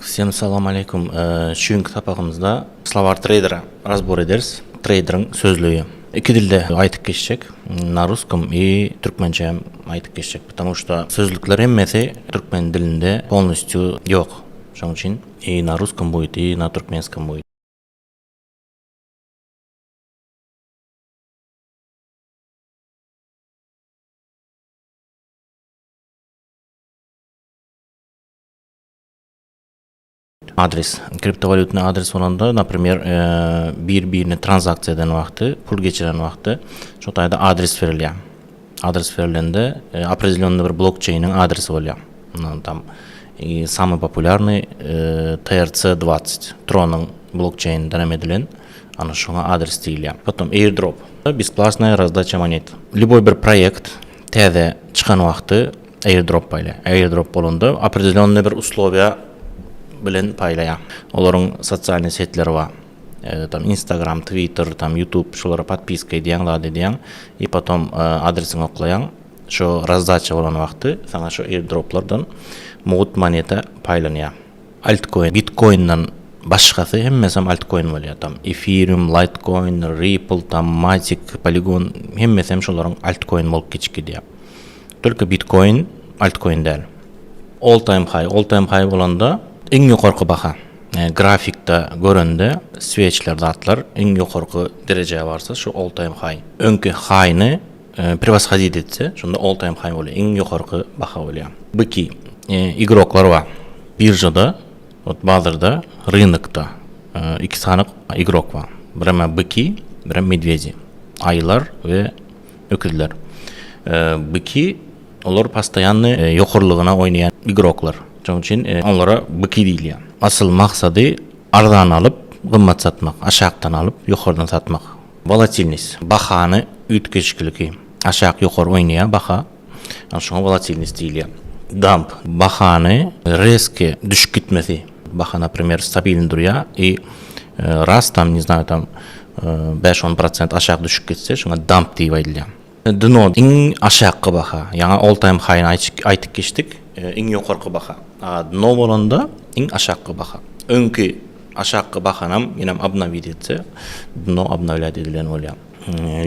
Всем salam aleýkum. Şu günki sapagymyzda Slowar treýdera razbor ederis. Treýderiň sözlügi. Iki dilde aýtyp geçjek. Na ruskom i türkmençe hem aýtyp geçjek. Потому что sözlükler hemmesi türkmen dilinde polnostýu ýok. Şonuň üçin i na ruskom будет i na türkmenskom будет. Adres. Kriptowalýutnyý adres bolanda, naprimer, bir-birine tranzaksiýa eden wagty, pul geçiren wagty şo taýda adres berilýär. Adres berilende, opredelýonnyý bir blokçeýniň adresi bolýar. Tam samyý populýarnyý TRC 20, Tron-yň blokçeýninden hem edilen, ana şoňa adres diýilýär. Potom airdrop, besplatnaýa razdaça monet. Lýuboý bir proýekt täze çykan wagty Airdrop paýlaýar. Airdrop bolanda opredelýonnyý bir uslowiýa bilen paýlaýar. Olaryň sosialnyý setleri bar. Tam Instagram, Twitter, tam YouTube şolara podpiska edýäň, zat edýäň i potom adresiňi oklaýaň. Şo razdaça bolan wagty saňa şo airdroplardan mugt moneta paýlanýar. Altcoin, bitcoinden başgasy hemmesem altcoin bolýar. Tam Ethereum, Litecoin, Ripple, tam Matic, Polygon hemmesem şolaryň altcoin bolup geçip gidýär. Tolko bitcoin altcoin däl. All time high, all time high bolanda iň ýokarky baha. Grafikde görende sveçler zatlar iň ýokarky derejä barsa şu all time high. Öňki high-ny prewoshodit etse şonda all time high bolýar. Iň ýokarky baha bolýar. Byki igroklar bar. Biržada, ot bazarda, rynokda iki sany igrok bar. Birem byki, birem medwedi. Aýylar we Öküzler. Byki olar postoýanny ýokarlygyna oýnaýan igroklar. Şonuň üçin olara byki diýilýär. Asyl maksady arzan alyp, gymmat satmak, aşakdan alyp, ýokardan satmak. Wolatilnost, bahany üýtgeşikligi. Aşak-ýokary oýnaýar baha. Şoňa wolatilnost diýilýär. Damp, bahany rezki düşüp gitmesi. Baha naprimer stabilny durýar i raz tam ne znaýu tam bäş-on prosent aşak düşüp gitse şoňa damp diýip aýdylýar. Dno iň aşakky baha. Ýaňy all time high-ny aýtyp geçdik. Iň ýokarky baha. A dno bolanda iň aşakky baha. Öňki aşakky bahanam ýenem obnowit etse dno obnowlýat edilen bolýar.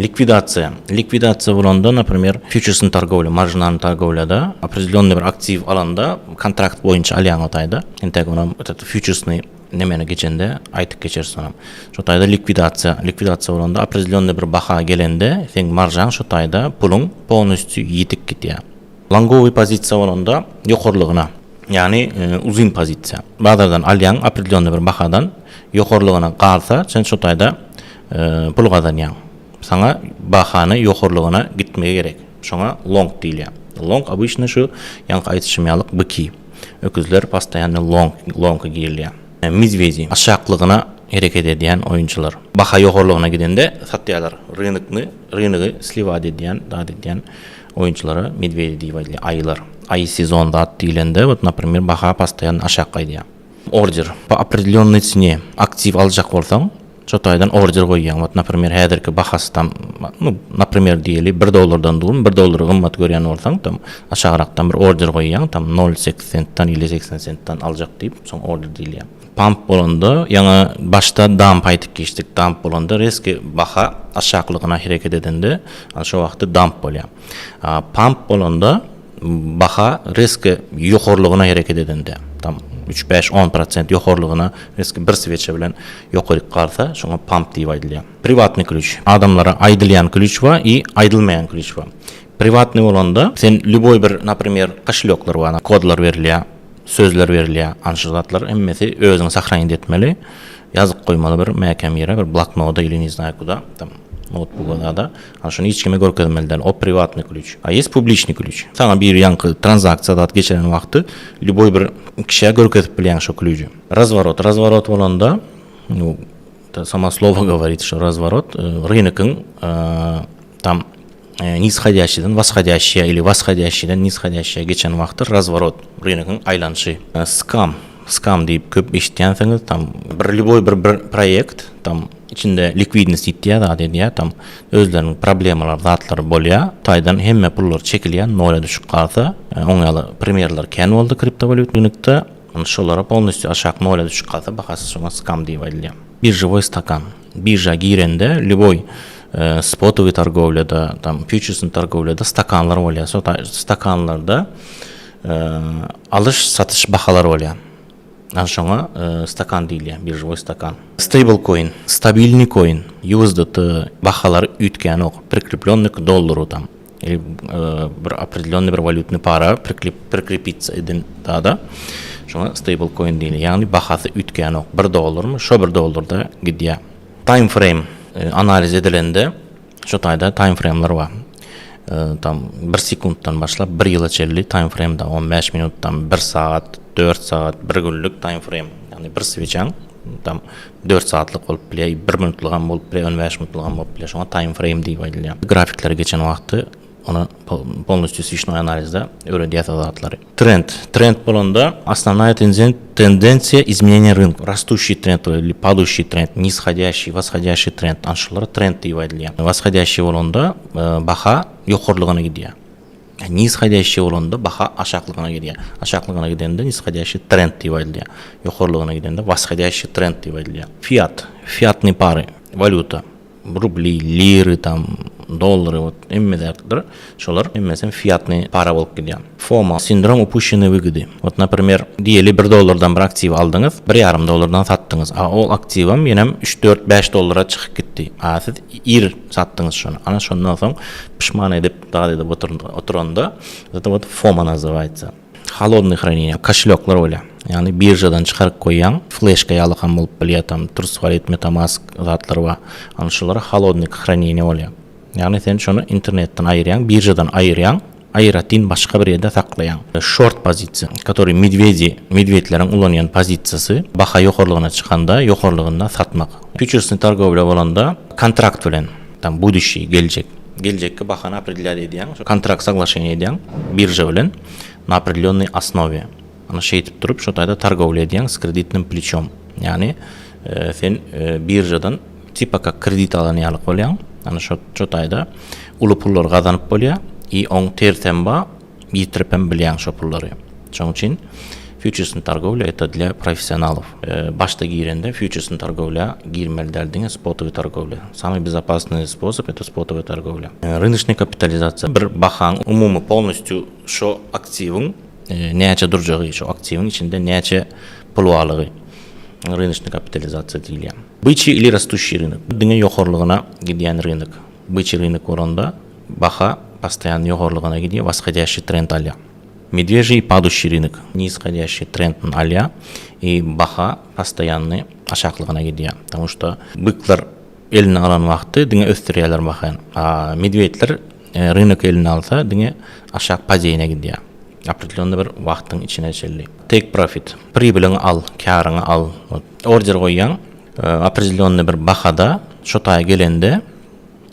Likwidasiýa. Likwidasiýa bolanda, naprimer, fýuçersny torgowlýa, maržinalny torgowlýada opredelýonnyý bir aktiw alanda, kontrakt boýunça alýaň o taýda. Entäk onam etet fýuçersnyý nemeni geçende aýtyp geçeris onam. Şo taýda likwidasiýa. Likwidasiýa bolanda opredelýonnyý bir baha gelende seň maržaň şo taýda puluň polnostýu ýitip gidýär. Longowyý pozisiýa bolanda ýokarlygyna, ýagny uzyn pozisiýa. Bazardan alýaň opredelýonnyý bir bahadan, ýokarlygyna galsa sen şo taýda pul gazanýaň. Saňa bahany ýokarlygyna gitmegi gerek. Şoňa long diýilýär. Long obyçny şu ýaňky aýdyşym ýalyk byki. Öküzler postoýanny long, longa girilýär. Medwedi, aşaklygyna hereket edýän oýunçylar. Baha ýokarlygyna gidende satýarlar. Rynokny, rynogy sliwat edýän, zat edýän oýunçylara medwedi diýip aýdylýar. Aýylar. Aýy sezon zat diýlende, wot naprimer baha postoýanno aşak gaýdýar. Order. Po opredelýonnyý sene aktiw aljak bolsaň, şo taýdan order goýýaň. Wot naprimer häzirki bahasy tam, nu, naprimer diýeli bir dollardan durmy, bir dollary gymmat görýän bolsaň, tam aşagrakdan bir order goýýaň, tam nol sekiz sentdan ili 80 sentdan aljak diýip, soň order diýilýär. Pump bolanda, ýaňy başda dump aýdyp geçdik. Dump bolanda rezki baha aşaklygyna hereket edende, ana şo wagtda dump bolýar. Pump bolanda baha rezki ýokarlygyna hereket edende, tam üç, bäş, on prosent ýokarlygyna rezki bir sweça bilen ýokaryk galsa, şoňa pump diýip aýdylýar. Priwatnyý klýuç. Adamlara aýdylýan klýuç bar i aýdylmaýan klýuç bar. Priwatnyý bolanda sen lýuboý bir, naprimer, koşelýoklar bar, kodlar berilýär. Sözler berilýär. Ana şu zatlar hemmesi özüň sahranit etmeli. Ýazyp goýmaly bir mäkäm ýere, bir bloknoda ili ne znaýu kuda, tam noutbuga zada. Ana şuny hiç kime görkezmeli däl. O priwatnyý klýuç. A ýest publiçnyý klýuç. Saňa biri ýaňky tranzaksiýa zat geçiren wagty lýuboý bir kişä görkezip bilýäň şo klýuji. Razworot. Razworot bolanda, nu, samo slowo goworit, şo razworot, rynokyň tam Nishodýaşiden woshodýaşýa ili woshodýaşiden nishodýaşýa geçen wagty razworot, rynogyň aýlanyşy. Skam, skam diýip köp eşitýänsiňiz, tam bir lýuboý bir bir proýekt, tam içinde likwidnost ýitýär, zat edýär, tam özleriniň problemalary, zatlary bolýar, taýdan hemme pullar çekilýär, nola düşüp galsa, oň ýaly primerler kän boldy kriptowalýut rynokda. Ony şolara polnostýu aşak nola düşüp galsa bahasy şoňa skam diýip aýdylýar. Biržewoý stakan. Birža girende lýuboý spotowyý torgowlýada tam fýuçersnyý torgowlýada stakanlar bolýar. Şo stakanlarda alyş satyş bahalar bolýar. Ana şoňa stakan diýilýär, biržewoý stakan. Stable coin, stabilnyý coin, USDT bahalary üýtgänok, prikreplennyý k dolleru tam. Ili bir opredelýonnyý bir walýutnyý para prikrepitsa eden zada şoňa stable coin diýilýär. Ýagny bahasy üýtgänok. Bir dollarmy, şo bir dollarda gidýär. Time frame analiz edilende şo taýda time frameler bar. Tam bir sekuntdan başlap bir ýyla çenli time frame da 15 minutdan bir sagat, 4 sagat, bir günlük time frame. Ýagny bir sweçaň tam 4 sagatlyk bolup bilýär, bir minutlygam bolup bilýär, 15 minutlygam bolup bilýär. Şoňa time frame diýip aýdylýar. Grafiklere geçen wagty ony polnostýu sweçnoý analizde öwredýäs o zatlary. Trend. Trend bolanda osnovnaýa tendensiýa izmeneniýa rynka. Rastuşiý trend ili paduşiý trend, nishodýaşiý, woshodýaşiý trend. Ana şulara trend diýip aýdylýar. Woshodýaşiý bolanda baha ýokarlygyna gidýär. Nishodýaşiý bolanda baha aşaklygyna gidýär. Aşaklygyna gidende nishodýaşiý trend diýip aýdylýar. Ýokarlygyna gidende woshodýaşiý trend diýip aýdylýar. Fiat. Fiatnyý pary. Walýuta. Rubli, liry tam, dollary wot hemme zatlar şolar hemmesem fiatnyý para bolup gidýär. FOMO, sindrom upušennoý wygody. Wot naprimer, diýeli bir dollardan bir aktiw aldyňyz, bir ýarym dollardan satdyňyz. A ol aktiwem ýenem üç, dört, bäş dollara çykyp gitdi. A siz ir satdyňyz şony. Ana şondan soň puşman edip, zat edip oturanda, это вот FOMO nazywaýtsa. Holodnyý hraneniýe, koşelýoklar bolýar. Ýagny biržadan çykaryp goýýaň, fleşka ýaly ham bolup bilýär, tam Trust Wallet, MetaMask zatlar bar. Ana şolara holodnyý hraneniýe bolýar. Ýagny sen şony internetden aýyrýaň, biržadan aýyrýaň, aýratyn başga bir ýerde saklaýaň. Şort pozisiýa, kotoryý medwedi, medwedleriň ulanýan pozisiýasy, baha ýokarlygyna çykanda, ýokarlygynda satmak. Fýuçersnyý torgowlýa bolanda kontrakt bilen, tam buduşiý, geljek. Geljekki bahany opredelýat edýäň, şo kontrakt soglaşeniýe edýäň birža bilen na opredelýonnyý osnowe. Ana şeýdip durup şo taýda torgowlýa edýäň s kreditnym pleçom. Ýagny sen biržadan tipa kak kredit alan ýalyk bolýaň. Ana şo şo taýda uly pullar gazanyp bolýa i oň tersem ba ýitirip hem bilýäň şo pullary. Şoň üçin fýuçersnyý torgowlýa это dla professionalow. Başda girende fýuçersnyý torgowlýa girmeli däl diňe spotowyý torgowlýa. Samyý bezopasnyý sposob это spotowyý torgowlýa. Rynocnyý kapitalizasiýa bir bahaň umumy polnostýu şo aktiwiň näçe durjagy şo aktiwiň içinde näçe pul barlygy rynocnyý kapitalizasiýa diýilýär. Byçiý ili rastuşiý rynok diňe ýokarlygyna gidýän rynok. Byçiý rynok bolanda Baha postoýanno ýokarlygyna gidýär, woshodýaşiý trend alýar. Medwežiý paduşiý rynok nishodýaşiý trendini alýar i baha postoýanny aşaklygyna gidýär. Потому что byklar eline alan wagty diňe ösdürýärler bahany. A medwedler rynok eline alsa diňe aşak padeniýa gidýär. Opredelýonnyý bir wagtyň içine çenli. Take profit. Pribylyňy al, karyňy al. Order goýýaň, opredelýonnyý bir bahada şo taýa gelende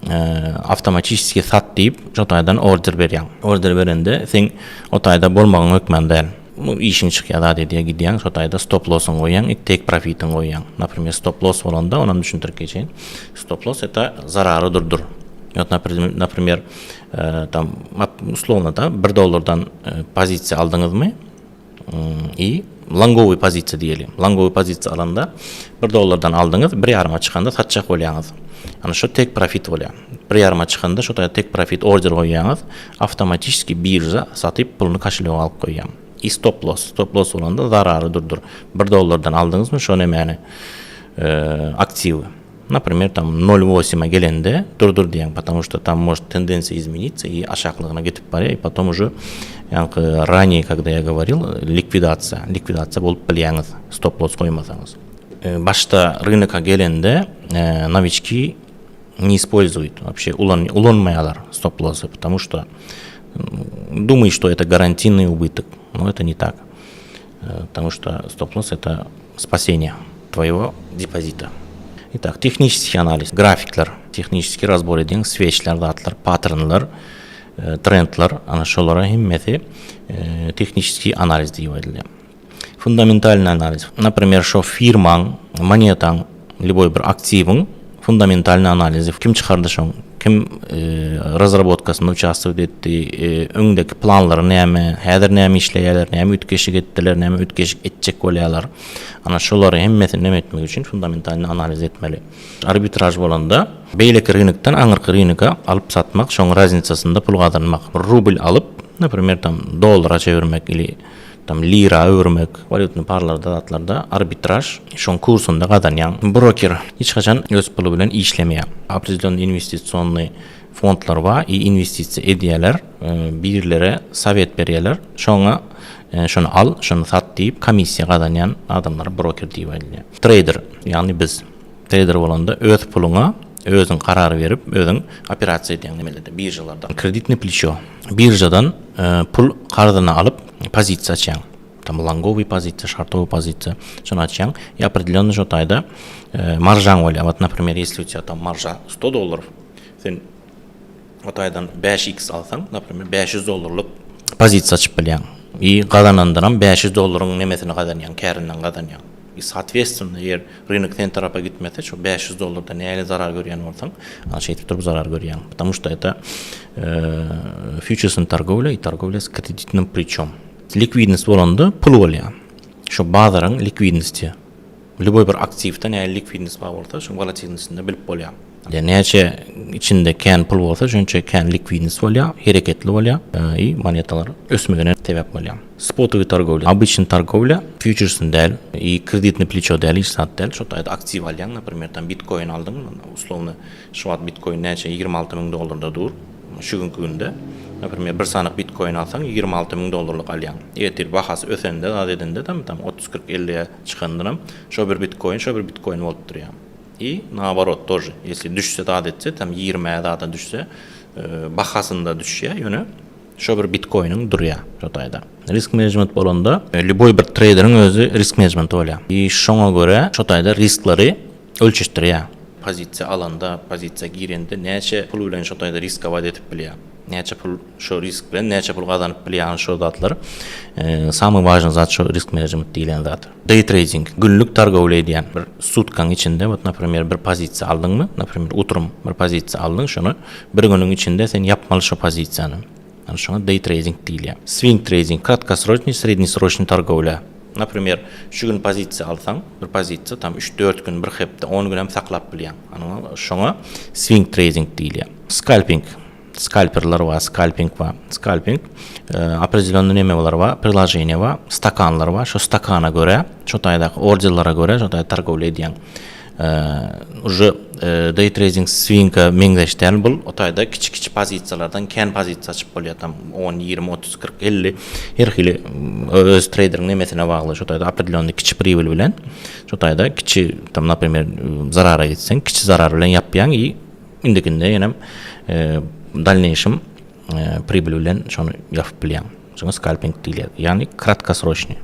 awtomatiçeski sat diýip şo taýdan order berýäň. Order berende seň o taýda bolmagyň hökman däl. Işiň çykýar zat edýär gidýäň şo taýda stop losyňy goýýaň i take profitiňi goýýaň. Naprimer stop los bolanda onam düşündirip geçeýin. Stop los это zarary durdur. Ýok naprimer tam uslovno da bir dollardan pozisiýa aldyňyzmy I longowy pozisiýa diýeli. Longowy pozisiýa alanda bir dollardan aldyňyz, bir ýaryma çykanda satjak bolýaňyz. Ana şo tek profit bolýar. Bir ýaryma çykanda şo taýda tek profit order goýýaňyz, awtomatiçeski birža satyp puluny koşelýoga alyp goýýar. I stop loss. Stop loss bolanda zarary durdur. Bir dollardan aldyňyzmy şo nemäni aktiwi. Naprimer tam nol wosima gelende durdur diýýäň, потому что tam может tendensiýa izmenиться i aşaklygyna gidip barýar i potom уже ýaňky ranее когда я говорил likwidasiýa, likwidasiýa bolup bilýäňiz stop loss goýmasaňyz. Başda rynoka gelende nowiçki ne используют вообще ulan ulanmaýarlar stop lossy, потому что думают, что это гарантийный убыток, но это не так, потому что stop loss это spasение твоего депозита. Итак, технический анализ, grafikler, технический разбор ediň, sveçler, zatlar, patternler, trendler, ana şolara hemmesi tehniçeskiý analiz diýip aýdylýar. Fundamentalnyý analiz. Naprimer, şo firmaň, monetaň, lýuboý bir aktiwiň fundamentalnyý analizi. Kim çykardy şoň? Kim razrabotkasynda uçastwowat etdi, öňdäki planlary näme, häzir näme işleýärler, näme üýtgeşik etdiler, näme üýtgeşik etjek bolýarlar. Ana şolary hemmesini näme etmek üçin fundamentalnyý analiz etmeli. Arbitraž bolanda beýleki rynokdan aňyrky rynoka alyp satmak, şoň raznicasynda pul gazanmak. Rubl alyp, naprimer tam dollara çevirmek ili tam lira öwürmek, walýutnyý parlarda zatlarda arbitraž şoň kursunda gazanýaň. Broker hiç haçan öz puly bilen işlemeýär. Opredelýonnyý inwestisionnyý fondlar bar i inwestisiýa edýärler, birlere sowet berýärler, şoňa şony al, şony sat diýip komissiýa gazanýan adamlara broker diýip aýdylýar. Treýder, ýagny biz. Treýder bolanda öz puluňa özüň karar berip, özüň operasiýa edýäň nemelerde, biržalarda. Kreditnyý pleço. Biržadan pul karzyny alyp pozisiýa açýaň. Tam longowyý pozisiýa, şortowyý pozisiýa. Şony açýaň. I opredelýonnyý şo taýda maržaň bolýar. Wot, naprimer, ýesli u tebýa tam marža 100 dollarov, sen o taýdan 5 x alsaň, naprimer, 500 dollarlyk pozisiýa açyp bilýäň. I gazanandanam 500 dollaryň nemesini gazanýaň, kärinden gazanýaň. I sootwestwенно, eger rynok sen tarapa gitmese, şo 500 dollardan nähili zarar görýän bolsaň, ana şeýdip durup zarar görýäň. Потому что это fýuçersnyý torgowlýa i torgowlýa s kreditnym plýeçom. Likwidnost bolanda pul bolýar. Şo bazaryň likwidnosti. Lýuboý bir aktiwde nähili likwidnost bar bolsa, şoň wolatilnostini bilip bolýar. Ýa näçe içinde kän pul bolsa, şonça kän likwidnost bolýar, hereketli bolýar i monetalar ösmegine sebäp bolýar. Spotowy torgowlýa, obyçnyý torgowlýa, fýuçersny däl i kreditnyý pleço däl, hiç zat däl. Şo taýda aktiw alýaň, naprimer, tam bitkoin aldyň, uslovno şu wagt bitkoin näçe, 26 müň dollarda dur şu günki günde. Naprimer, bir sanyk bitkoin alsaň, 26 müň dollarlyk alýaň. Ertir bahasy ösende, zat edende tam, tam 30, 40, 50-ä çykandanam şo bir bitkoin, şo bir bitkoin bolup durýar. I naoborot тоже, ýesli düşse zat etse, tam 20-ä zada düşse, bahasynda düşýär, ýöne şo bir bitkoiniň durýar şo taýda. Risk menejment bolanda, lýuboý bir treýderiň özi risk menejmenti bolýar. I şoňa görä şo taýda riskleri ölçeşdirýär. Pozisiýa alanda, pozisiýa girende näçe pul bilen şo taýda riskować edip bilýär. Näçe pul şo risk bilen näçe pul gazanyp bilýär şo zatlar. Samyý wažnyý zat şo risk menejment diýilýän zat. Day trading, günlük targowlýa edýän bir sutkaň içinde wot naprimer bir pozisiýa aldyňmy, naprimer utrum bir pozisiýa aldyň şony bir günüň içinde sen ýapmaly şo pozisiýany. Ana şoňa day trading diýilýär. Swing trading, kratkosroçnyý, srednesroçnyý targowlýa. Naprimer, şu gün pozisiýa alsaň, bir pozisiýa tam üç-dört gün, bir hepde, on günem saklap bilýäň. Ana şoňa swing trading diýilýär. Skalping, skalperler bar, skalping bar. Skalping opredelýonnyý nemeler bar, priloženiýa bar, stakanlar bar. Şo stakana görä, şo taýdaky orderlere görä şo taýda torgowlýa edýäň. Uje day trading swinga meňzeş däl bul. O taýda kiçi-kiçi pozisiýalardan kän pozisiýa açyp bolýar. Tam 10, 20, 30, 40, 50 her hili öz treýderiň nemesine bagly. Şo taýda opredelýonnyý kiçi pribyl bilen şo taýda kiçi tam naprimer zarara gitseň, kiçi zarar bilen ýapýaň i indikinde ýenem dalneýşim pribyl bilen şony ýapyp bilýäň. Şoňa skalping diýilýär. Ýagny kratkosroçnyý.